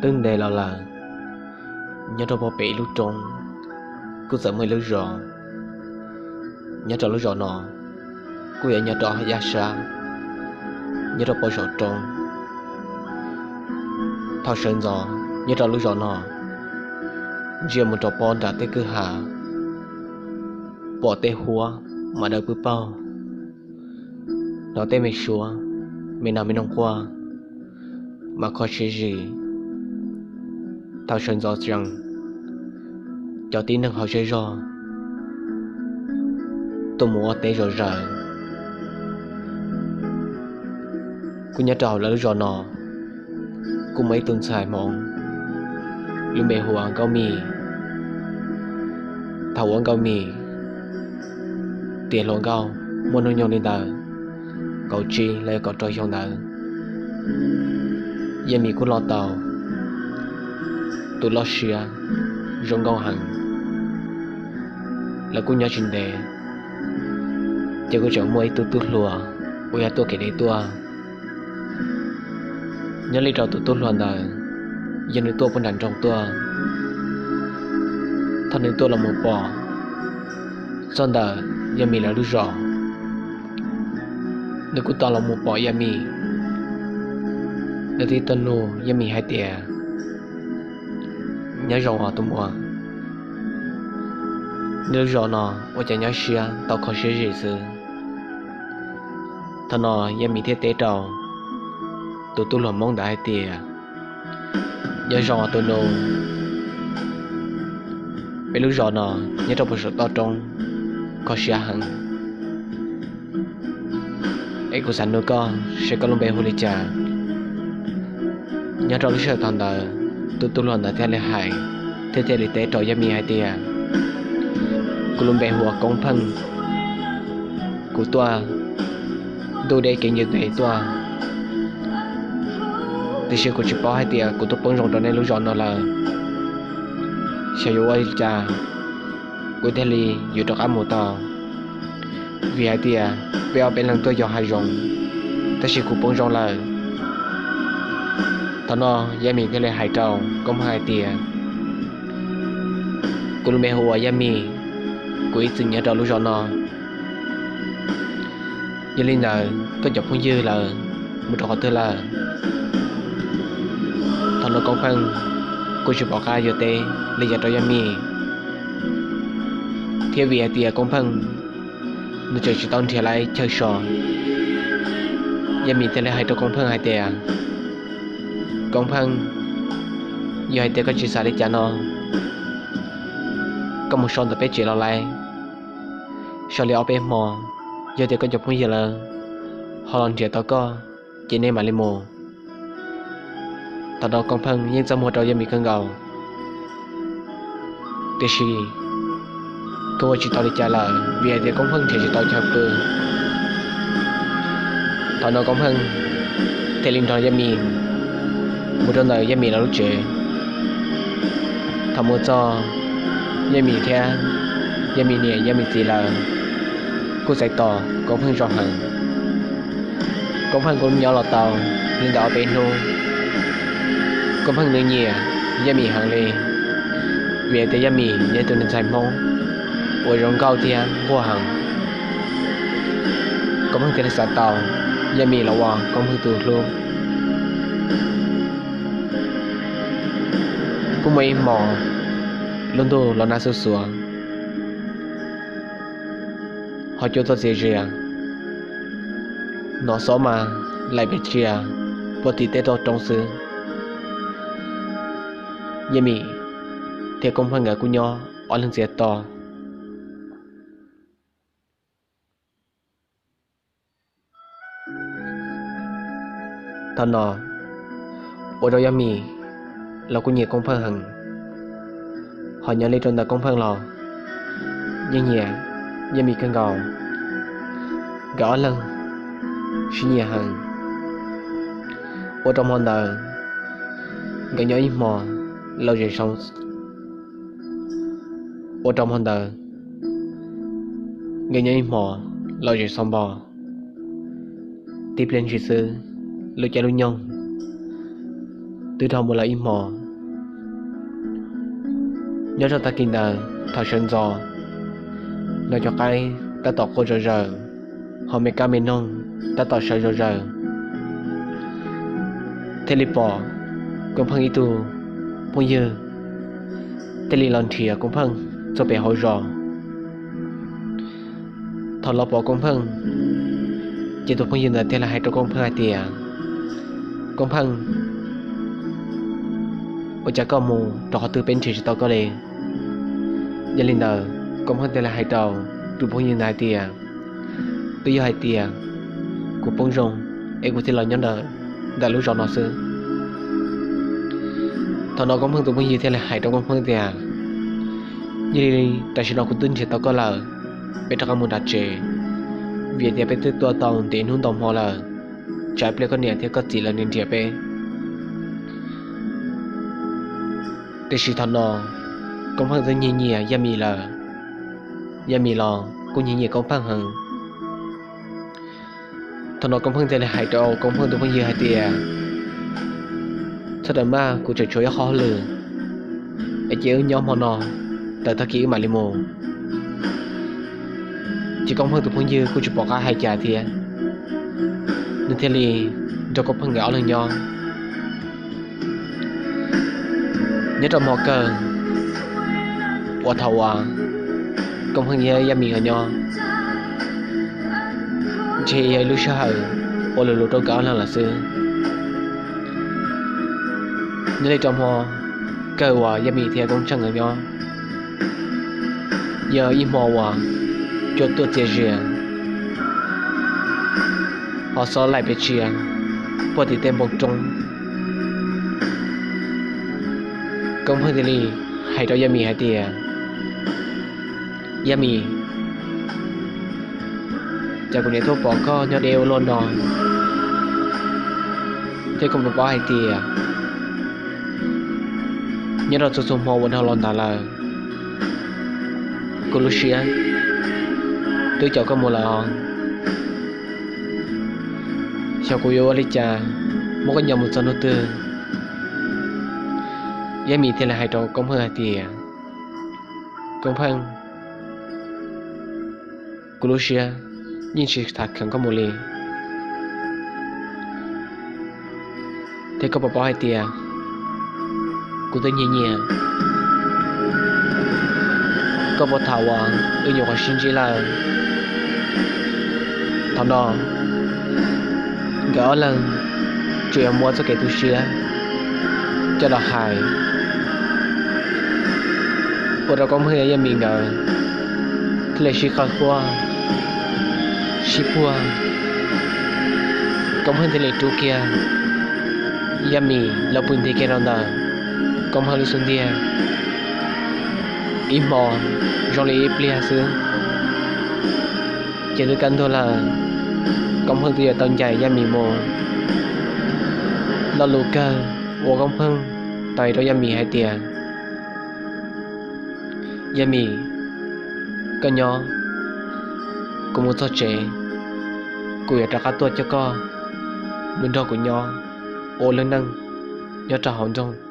Twb ntev los lawm, nyob rau pem ib lub roob, kuj txawm muaj ib lub zos. Nyob rau lub zos no, kuj yog nyob rau yaj sab, nyob rau pem saum roob. Thaum sawv ntxov nyob rau lub zos no, ntsia mus rau pem nram tej kwj ha, pom tej huab mas dawb pwb paug, hnov tej me suab, me nas me noog quaj, mas kho siab zim. Thaum sawv ntxov tsees, cov tib neeg hauv zej zog tuaj mus ua teb zom zaws. Kuj nyob rau hauv lawv lub zos no, kuj muaj ib tug ntxhais Hmoob, lub npe hu ua Nkauj Mim. Thaum uas Nkauj Mim tiav hluas nkauj, muaj hnub nyoog li ntawd kaum tsib los yog kaum rau xyoo ntawd, Yaj Mim kuj loj tau, tus loj siab, zoo nkauj heev. Lawv kuj nyob tsis ntev, ces kuj tseem muaj ib tug tub hluas uas yog tuaj kev deb tuaj. Nyob li rau tus tub hluas ntawd, yog nws tuaj puag nram nroog tuaj. Thaum nws tuaj los mus pom txog ntawm Yaj Mim lawv lub zos, nws kuj tos los mus pom Yaj Mim. Nws thiaj tuaj nug Yaj Mim hais tias, Nyob zoo os tus muam, nej lub zos no ua cas nyob siab tau kho siab zim xwb? Thaum no Yaj Mim thiaj teb rau tus tub hluas Hmoob ntawd hais tias, Nyob zoo os tus nus, peb lub zos no nyob rau pem saum toj roob, kho siab heev. Es kuv xav nug koj seb koj lub npe hu li cas? Nyob rau lub sij hawm thaum ntawd, tus tub hluas ntawd thiaj li hais, thiab thiaj li teb rau Yaj Mim hais tias, Kuv lub npe hu ua Koob Pheej. Kuv tuaj ntuj deb kev nce tes tuaj, tiam sis kuv tsis paub hais tias kuv twb poob zoo rau nej lub zos no lawm. Xyov yuav ua li cas kuv thiaj li yuav rov qab mus tau, vim hais tias peb ob peb leeg tuaj yos hav zoov, tab sis kuv poob zoo lawm. Thaum no Yaj Mim thiaj li hais rau Koob Pheej hais tias, Kuv lub npe hu ua Yaj Mim, kuv ib txwm nyob rau lub zos no. Yog li ntawd koj cov phooj ywg lawv mus rau qhov twg lawm? Thaum no Koob Pheej kuj tsis pom qab yuav teb li cas rau Yaj Mim, thiab vim hais tias Koob Pheej nws tseem tsis tau nrhiav lawm chaw so. Yaj Mim thiaj li hais rau Koob Pheej hais tias, Koob Pheej, yog hais tias koj tsis xav li cas no, koj mus so ntawm peb tsev los lawm, so li ob peb hmo, yog tias koj cov phooj ywg lawv ho los nrhiav tau koj, ces nej mam li mus. Thaum no Koob Pheej yeej txaj muag rau Yaj Mim kawg nkaus, tiam sis kuj ua tsis tau li cas lawm vim hais tias Koob Pheej nrhiav tsis tau chaw pw. Thaum no Koob Pheej thiaj li nrog Yaj Mim mus rau ntawm Yaj Mim lawv lub tsev. Thaum mus txog, Yaj Mim thiab Yaj Mim niam Yaj Mim txiv lawv kuj txais tos Koob Pheej zoo heev. Koob Pheej kuj nyob los tau li ntawm ob peb hnub. Koob Pheej nws nyiam Yaj Mim heev li, vim tias Yaj Mim yog tus ntxhais Hmoob uas zoo nkauj thiab nquag heev. Koob Pheej thiaj li xav tau Yaj Mim los ua Koob Pheej tus hlub. Kuj muaj ib hmos, lub ntuj los nag xuj xuav, ho cua tuaj txias zias, hnov xob mas laim pes tsia puag tim tej toj roob xwb. Yaj Mim thiab Koob Pheej nkawd kuj nyob ob leeg txiav to. Thaum no ua rau Yaj Mim los kuj nyiam Koob Pheej heev, ho nyob li rau ntawm Koob Pheej los yeej nyiam Yaj Mim kawg nkaus. Nkawd ob leeg sib nyiam heev. Ua rau hmo ntawd nkawd nyob ib hmo lom zem xoo, ua rau hmo ntawd nkawd nyob ib hmo lom zem xoo npo. Tib pliag ntshis xwb, lub caij lub nyoog Twb dhau mus lawm ib hmo. Nyob rau tag kis ntawd thaum sawv ntxov, no cov qaib tab tom qua zom zaws, ho me kab me noog tab tom sawv zom zaws. Thiaj li pom Koob Pheej ib tug phooj ywg thiaj li los nrhiav Koob Pheej txog pem hauv zos. Thaum los pom Koob Pheej, ces tus phooj ywg ntawd thiaj li hais rau Koob Pheej hais tias, Koob Pheej, ua cas koj mus rau qhov twg peb nrhiav tsis tau koj li? Yog li ntawd Koob Pheej thiaj li hais rau tus phooj ywg ntawd hais tias, twb yog hais tias kuv poob zoo es kuv thiaj los nyob ntawm lub zos no xwb. Thaum no Koob Pheej tus phooj ywg thiaj li hais rau Koob Pheej tias, yog li tam sim no kuv twb nrhiav tau koj lawm, peb rov qab mus nram tsev, vim tias peb twb tuaj tau ntev hnub ntau hmo lawm, tsam pliag koj niam thiab koj txiv lawv nrhiav peb. Tiam sis thaum no Koob Pheej twb nyiag nyiam Yaj Mim lawm, Yaj Mim los kuj nyiag nyiam Koob Pheej heev. Thaum no Koob Pheej thiaj li hais rau Koob Pheej tus phooj ywg hais tias, txhob rawm maj, kuv tseem tshuav ib qho hauj lwm, es cia wb nyob hmo no, tawm tag kis wb mam li mus. Ces Koob Pheej tus phooj ywg kuj tsis pom qab hais cas thiab, nws thiaj li nrog Koob Pheej nkawd ob leeg nyob. Nyob rau hmo kawg uas thaum uas Koob Pheej thiab Yaj Mim nkawd nyob, ntshe yog ib lub sij hawm uas lus lus rau nkawd ob leeg lawm xwb. Nyob li rau hmo kawg uas Yaj Mim thiab Koob Pheej nkawd nyob, yog ib hmo uas cua tuaj txias zias, ho xob laim pes tsia puag tim tej npoo roob. Koob Pheej thiaj li hais rau Yaj Mim hais tias, Yaj Mim, cas kuv niam tuaj pom koj nyob deb ua luaj no, thiab koj puas paub hais tias nyob rau txhua txhua hmo uas dhau los ntawd lawm, kuv lub siab twb caum koj mus lawm os. Xyov kuv yuav ua li cas muab koj nco mus txog hnub twg. Yaj Mim thiaj li hais rau Koob Pheej hais tias, Koob Pheej, kuv lub siab yeej tsis xav kheev koj mus li. Thiab koj puas paub hais tias kuv twb nyiag nyiam koj puag thaum uas wb nyuam qhuav sib ntsib lawm. Thaum no nkawd ob leeg tsuas yog muab txoj kev tu siab coj los hais, ua rau Koob Pheej thiab Yaj Mim nkawd thiaj li sib qawg quaj, sib puag. Koob Pheej thiaj li rub kiag Yaj Mim los pw nti kiag rau ntawm Koob Pheej lub xub ntiag. Ib hmo zoo li ib pliag xwb, ces twb kaj ntug lawm, Koob Pheej twb yuav tau ncaim Yaj Mim mus. Lo lus kawg uas Koob Pheej tau hais rau Yaj Mim hais tias, Yaj Mim, koj nyob, kuv mus txog tsev, kuv yuav rov qab tuaj coj koj mus nrog kuv nyob ua lub neej nyob rau hauv nroog